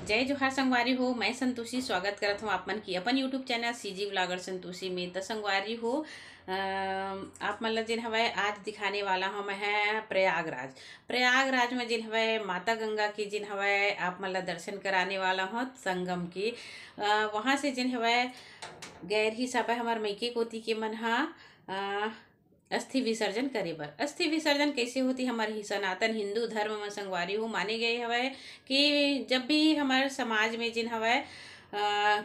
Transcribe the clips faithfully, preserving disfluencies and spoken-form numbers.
जय जोहार संगवारी हो, मैं संतोषी स्वागत करत हूँ आप मन की अपन YouTube channel CG vlogger Santoshi में। त संगवारी हो, अ, आप मन ला जेन हवय आज दिखाने वाला हूँ मैं है प्रयागराज। प्रयागराज में जेन हवय माता गंगा के जेन हवय आप मन ला दर्शन कराने वाला हूँ संगम के। अ, वहाँ से जेन हवय गए रिहिस हवय हमर मइके कोती के मन हा, अ, अस्थि विसर्जन करे बर। अस्थि विसर्जन कैसे होती? हमारे ही सनातन हिंदू धर्म में संगवारी हो माने गए हवय कि जब भी हमारे समाज में जिन हवय, अ,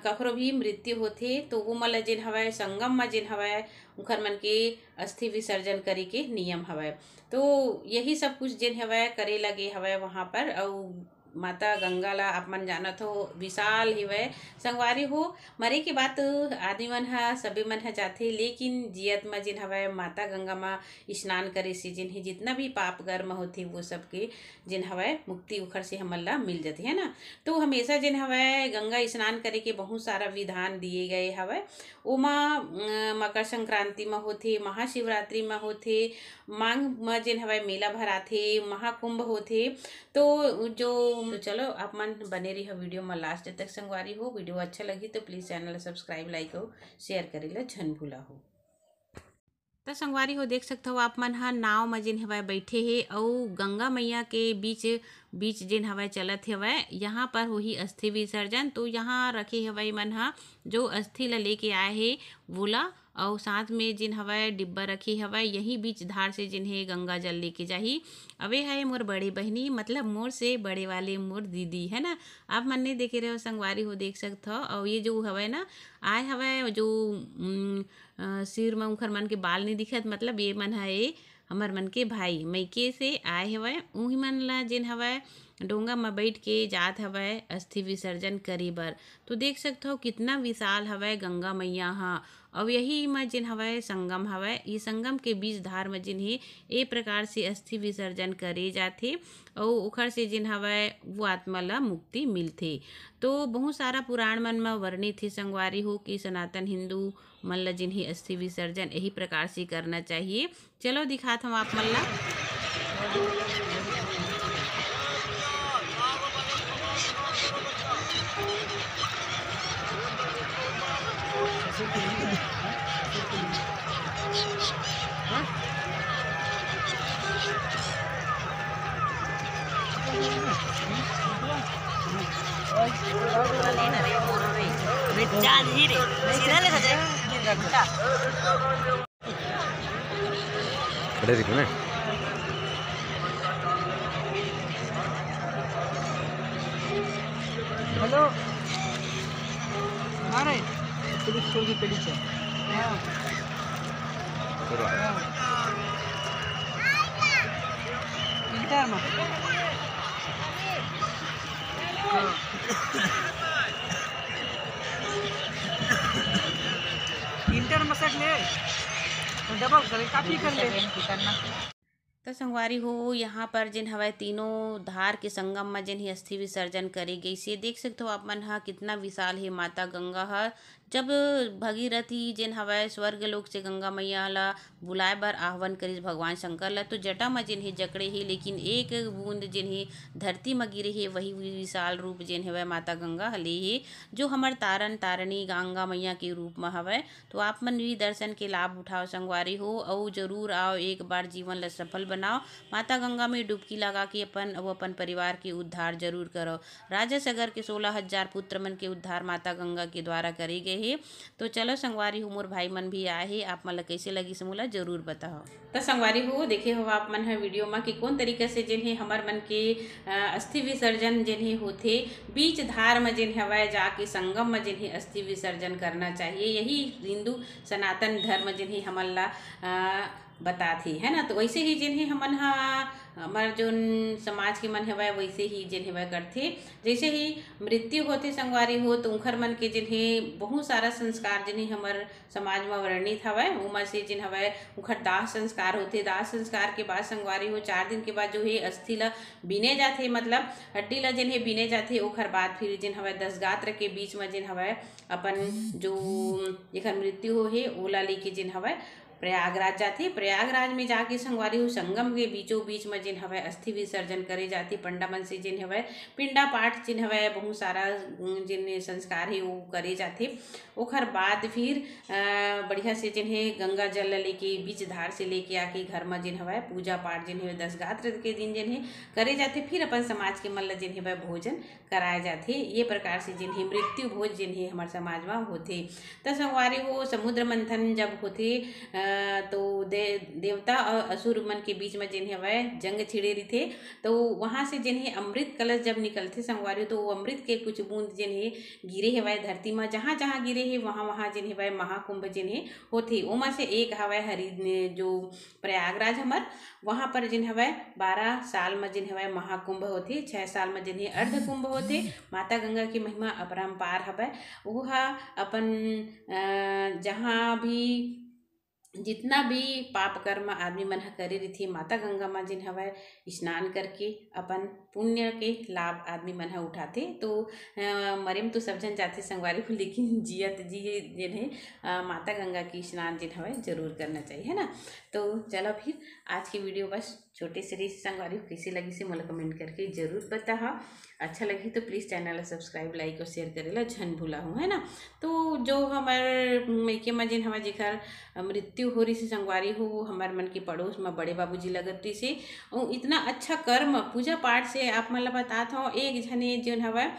कखरो भी मृत्यु होथे तो वो मन ल जिन हवय संगम में जिन हवय उखर मन के अस्थि विसर्जन करे के नियम हवय। तो यही सब कुछ जिन हवय करे लगे हवय वहाँ पर। अउ माता गंगा ला आप मन जानत हो विशाल हिवय संगवारी हो। मरे के बाद तो आदमी मन ह, सबे मन ह जाथे, लेकिन जियत म जिन हवय माता गंगा म स्नान करे से जिन ही जितना भी पाप कर्म होथे वो सब के जिन हवय मुक्ति उखर से हमन ला मिल जथे, है ना। तो हमेशा जिन हवय गंगा स्नान करे के बहुत सारा विधान दिए गए हवय। ओमा, अ, मकर संक्रांति म होथे, महाशिवरात्रि म होथे, मांग म जिन हवय मेला भराथे, महाकुंभ होथे। तो जो, तो चलो आप मन बने रही वीडियो में लास्ट तक संगवारी हो। वीडियो अच्छा लगी तो प्लीज चैनल सब्सक्राइब, लाइक और शेयर करे ला झन भूला हो। तो संगवारी हो देख सकत हो आप मन ह नाव म जेन हवय बैठे हे अउ गंगा मैया के बीच, बीच जेन हवय चलत हवय। यहाँ पर होही अस्थि विसर्जन। तो यहाँ रखे हवय मन ह जो अस्थि ला लेके आए हे वोला, अउ साथ में जेन हवय डिब्बा रखे हवय, यही बीच धार से जेन हे गंगा जल लेके जाही। अवे है मोर बड़े बहिनी, मतलब मोर से बड़े वाले मोर दीदी, है ना। आप मन नहीं देखे रहे हो संगवारी हो देख सकत हो। अउ ये जो हवय ना आए हवय जो, उम, अ, सिर म उखर मन के बाल नहीं दिखत, मतलब ये मन ह ए हमर मन के भाई मइके से आए हवय, उही मन ला जेन हवय डोंगा म बैठ के जात हवय अस्थि विसर्जन करे बर। तो देख सकत हो कितना विशाल हवय गंगा मैया ह। अउ यही म जेन हवय संगम हवय, ये संगम के बीच धार म जेन हे ए प्रकार से अस्थि विसर्जन करे जाथे अउ ओखर से जेन हवय वो आत्मा ला मुक्ति मिलथे। तो बहुत सारा पुराण मन म वर्णित हे संगवारी हो कि सनातन हिंदू मन ला जेन हे अस्थि विसर्जन यही प्रकार से करना चाहिए। चलो दिखात हूँ आप मन ला। खड़े रहिबे ना। हेलो। मारे। पुलिस, पुलिस, पुलिस है। हाँ। चलो। हाँ। इंटर में। हाँ। इंटर में सेट ले, डबल करे, काफी कर ले। तो संगवारी हो, यहाँ पर जेन हवय तीनों धार के संगम म जेन ही अस्थि विसर्जन करे गइसे। देख सकत हो आप मन ह कितना विशाल हे माता गंगा ह। जब भगीरथी जेन हवय स्वर्ग लोक से गंगा मैया ला बुलाए बर आह्वान करिस भगवान शंकर ला, तो जटा म जेन हे जकड़े हे, लेकिन एक बूंद जेन हे धरती म गिरे हे, वही विशाल रूप जेन हवय माता गंगा ह ले हे, जो हमर तारन तारणी गंगा मैया के रूप म हवय। तो आप मन भी दर्शन के लाभ उठाओ संगवारी हो, अउ जरूर आओ, एक बार जीवन ला सफल बनाओ। माता गंगा में डुबकी लगा के अपन अउ अपन परिवार के उद्धार जरूर करो। राजा सगर के सोलह हजार पुत्र मन के उद्धार माता गंगा के द्वारा करे गए हे। तो चलो संगवारी हो, मोर भाई मन भी आए हे, आप मन ला कैसे लगिस मोला जरूर बताओ। त संगवारी हो, देखे हो आप मन ह वीडियो म कि कोन तरीका से जेन हे हमर मन के, अ, अस्थि विसर्जन जेन हे होथे, बीच धार म जेन हवय जाके संगम म जेन हे अस्थि विसर्जन करना चाहिए। यही हिंदू सनातन धर्म जेन हे हमन ला, अ, बताथे, है ना। तो वैसे ही जेन हे हमन ह, हमर जोन समाज के मन हवय वैसे ही जेन हवय करथे। जैसे ही मृत्यु होथे संगवारी हो, तो उखर मन के जेन हे बहुत सारा संस्कार जेन हे हमर समाज म वर्णित हवय। ओमा से जेन हवय उखर दाह संस्कार होथे। दाह संस्कार के बाद संगवारी हो, चार दिन के बाद जो हे अस्थि ला बीने जाथे, मतलब हड्डी ला जेन हे बीने जाथे। ओखर बाद फिर जेन हवय दस गात्र के बीच म जेन हवय अपन जो जेखर मृत्यु हो हे ओला लेके जेन हवय प्रयागराज जाथे। प्रयागराज में जाके संगवारी हो, संगम के बीचों बीच में जेन हवय अस्थि विसर्जन करे जाथे। पंडा मन से जेन हवय पिंडा पाठ जेन हवय बहुत सारा, उम, जेन संस्कार हे वो करे जाथे। ओखर बाद फिर, अ, बढ़िया से जेन हे गंगा जल ल लेके बीच धार से लेके आके घर में जेन हवय पूजा पाठ जेन हे दस गात्र के दिन जेन हे करे जाथे। फिर अपन समाज के मन ल जेन हे वह भोजन कराए जाथे। ये प्रकार से जेन हे मृत्यु भोज जेन हे हमर समाज म होथे। त संगवारी हो, समुद्र मंथन जब होथे, अ, तो दे-, देवता और असुर मन के बीच में जेन हवय जंग छिड़े रहिथे। तो वहाँ से जेन हे अमृत कलश जब निकलथे संगवारी हो, तो वो अमृत के कुछ बूंद जेन हे गिरे हवय धरती म, जहाँ जहाँ गिरे हे वहाँ वहाँ जेन हवय महाकुंभ जेन हे होथे। ओमा से एक हवय हरि, जो प्रयागराज हमर, वहाँ पर जेन हवय बारह साल म जेन हवय महाकुंभ होथे, छह साल म जेन हे अर्ध कुंभ होथे। माता गंगा के महिमा अपरंपार हवय। वो ह अपन, अ, जहाँ भी जितना भी पाप कर्म आदमी मन ह करे रहिथे, माता गंगा म जेन हवय स्नान करके अपन पुण्य के लाभ आदमी मन ह उठाथे। तो, अ, मरे म तो सब झन जाथे संगवारी हो, लेकिन जियत जी जेन हे, अ, माता गंगा के स्नान जेन हवय जरूर करना चाहिए, है ना। तो चलो फिर आज की वीडियो बस छोटे से रहिस संगवारी हो, कइसे लगिस हे मोला comment करके जरूर बताहा। अच्छा लगही तो please channel ला subscribe, like और share करे ला झन भुलाहू, है ना। तो जो हमर मइके म जेन हमर जेकर मृत्यु हो रहिस हे संगवारी हो, वो हमर मन के पड़ोस म बड़े बाबूजी लगत रहिस हे। अउ इतना अच्छा कर्म पूजा पाठ से आप मन ला बतात हव, एक झने जेन हवय,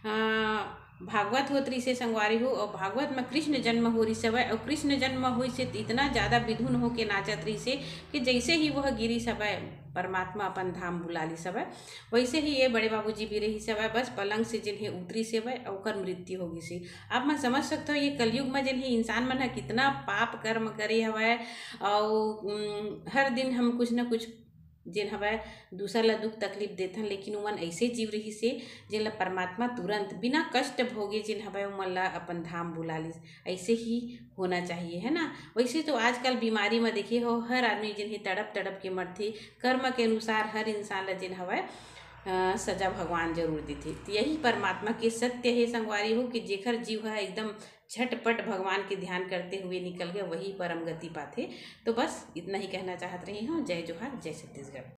अ, भागवत होत रहिस हे संगवारी हो, अउ भागवत म कृष्ण जन्म हो रहिस हवय, अउ कृष्ण जन्म होइस हे त इतना ज्यादा विधुन होके नाचत रहिस हे कि जइसे ही वह गिरिस हवय, परमात्मा अपन धाम बुला लिस हवय। वइसे ही ये बड़े बाबूजी भी रहिस हवय, बस पलंग से जेन हे उतरिस हवय, अउ ओकर मृत्यु हो गिस हे। आप मन समझ सकत हो, ये कलयुग म जेन हे इंसान मन ह कितना पाप कर्म करे हवय, अउ, उम, हर दिन हम कुछ न कुछ जेन हवय दूसर ला दुख तकलीफ देथन, लेकिन उमन अइसे जीव रहिस हे जेन ला परमात्मा तुरंत बिना कष्ट भोगे जेन हवय उमन ला अपन धाम बुला लिस। अइसे ही होना चाहिए, है ना। वइसे तो आजकल बीमारी म देखे हो, हर आदमी जेन हे तड़प तड़प के मरथे। कर्म के अनुसार हर इंसान ला जेन हवय, अ, सजा भगवान जरूर देथे। त यही परमात्मा के सत्य हे संगवारी हो कि जेकर जीव ह एकदम झटपट भगवान के ध्यान करते हुए निकल गया, वही परम गति पाथे। तो बस इतना ही कहना चाहत रही हूँ। जय जोहार, जय छत्तीसगढ़।